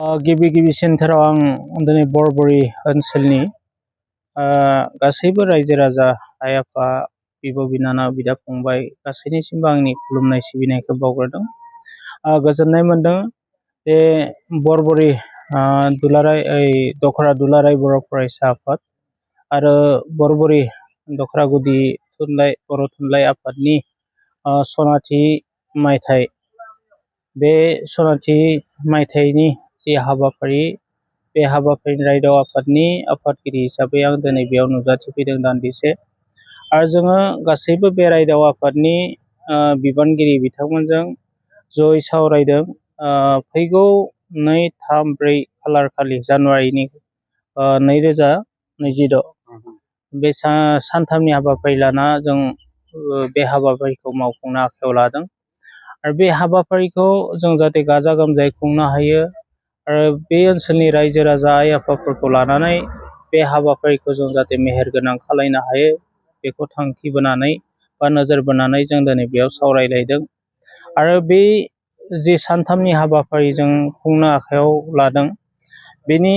गिबि सेन्टाराव आं दिनै बरबरि ओनसोलनि गासैबो रायजो राजा आइ आफा बिब' बिनानाव बिदा फंबाय गासैनिसिमबो आंनि खुलुमनाय सिबिनायखौ बावग्रोदों। गोजोननाय मोनदों बे बरबरि दखरा दुलाराय बर' फरायसा आफाद आरो बरबरि दखरागुदि बर' थुनलाइ आफादनि सनाथि मायथाइ बे सनाथि मायथाइनि जि हाबाफारि बे हाबाफारिनि रायदाव आफादनि आफादगिरि हिसाबै आं दिनै बेयाव नुजाथिफैदों दान्दिसे। आरो जोङो गासैबो बे रायदाव आफादनि बिबानगिरि बिथांमोनजों जयै सावरायदों फैगौ 2, 3, 4 खालार खालि जानुवारिनि 2026 बे सानथामनि हाबाफारि लाना जों बे हाबाफारिखौ मावफुंनो आखायाव लादों। आरो बे हाबाफारिखौ जों जाहाथे गाजा गोमजायै खुंनो हायो आरो बे ओनसोलनि रायजो राजा आइ आफाफोरखौ लानानै बे हाबाफारिखौ जों जाहाथे मेहेरगोनां खालामनो हायो बेखौ थांखि बोनानै बा नोजोर बोनानै जों दिनै बेयाव सावरायलायदों। आरो बे जि सानथामनि हाबाफारि जों खुंनो आखायाव लादों बेनि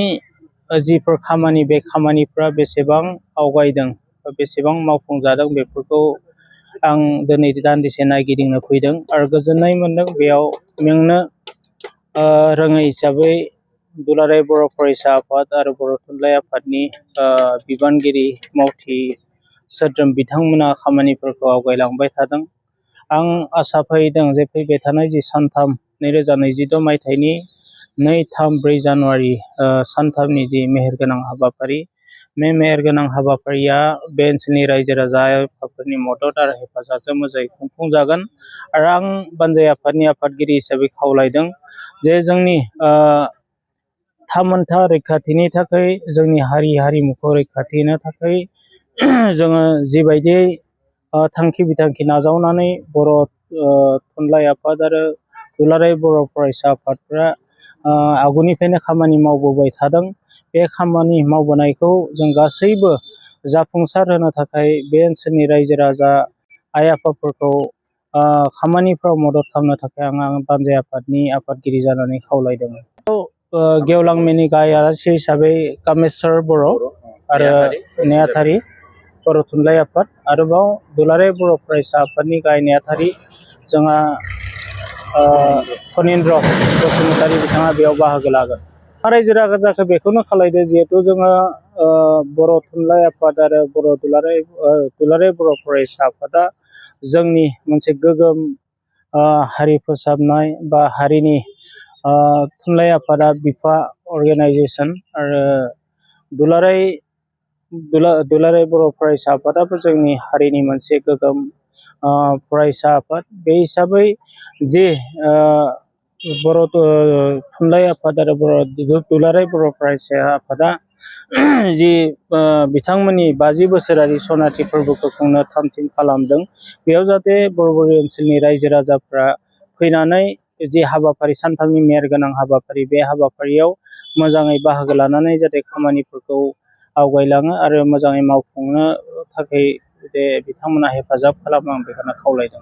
जिफोर खामानि बे खामानिफ्रा बेसेबां आवगायदों बेसेबां मावफुंजादों बेफोरखौ आं दिनै दान्दिसे नायगिदिंनो फैदों आरो गोजोननाय मोनदों। बेयाव मेंनो रोङै हिसाबै दुलाराय बर' फरायसा आफाद आरो बर' थुनलाइ आफादनि बिबानगिरि मावथि सोद्रोम बिथांमोना खामानिफोरखौ आवगायलांबाय थादों। आं आसा फारिदों जे फैबाय थानाय जि सानथाम 2026 मायथाइनि 2, 3, 4 जानुवारि सानथामनि जि मेहेरगोनां हाबाफारि बे मेहेरगोनां हाबाफारिया बे ओनसोलनि रायजो राजा आफादफोरनि मदद आरो हेफाजाबजों मोजाङै खुंफुंजागोन। आरो आं बानजाय आफादनि आफादगिरि हिसाबै खावलायदों जे जोंनि थामोनथा रैखाथिनि थाखाय जोंनि हारि हारिमुखौ रैखाथि होनो थाखाय जोङो जिबायदियै थांखि बिथांखि नाजावनानै बर' थुनलाइ आफाद आरो दुलाराय बर' फरायसा आफादफ्रा आगुनिफ्रायनो खामानि मावबोबाय थादों। बे खामानि मावबोनायखौ जों गासैबो जाफुंसार होनो थाखाय बे ओनसोलनि रायजो राजा आइ आफाफोरखौ खामानिफ्राव मदद खालामनो थाखाय आं बानजाय आफादनि आफादगिरि जानानै खावलायदोंमोन। गेवलां मेलनि गाहाय आलासि हिसाबै कामेस्वर बर' आरो नेहाथारि बर' थुनलाइ आफाद आरोबाव दुलाराय बर' फरायसा आफादनि गाहाय नेहाथारि जोंहा फनिन्द्र बसुमतारी बिथाङा बेयाव बाहागो लागोन। रायजो राजाखौ बेखौनो खावलायदो जिहेथु जोङो बर' थुनलाइ आफाद आरो दुलाराय बर' फरायसा आफादा जोंनि मोनसे गोग्गोम हारि फोसाबनाय बा हारिनि थुनलाइ आफादा बिफा अर्गेनाइजेसन आरो दुलाराय बर' फरायसा आफादाबो जोंनि हारिनि मोनसे गोग्गोम फरायसा आफाद। बे हिसाबै जे बर' थुनलाइ आफाद आरो दुलाराय बर' फरायसा आफादा जि बिथांमोननि 50 बोसोरारि सनाथि फोरबोखौ खुंनो थाम थिम खालामदों बेयाव जाहाथे बरबरि ओनसोलनि रायजो राजाफ्रा फैनानै जि हाबाफारि सानथामनि मेहेरगोनां हाबाफारि बे हाबाफारियाव मोजाङै बाहागो लानानै जाहाथे खामानिफोरखौ आवगायलाङो आरो मोजाङै मावफुंनो थाखाय बिथांमोना हेफाजाब खालामो आं बेखौनो खावलायदों।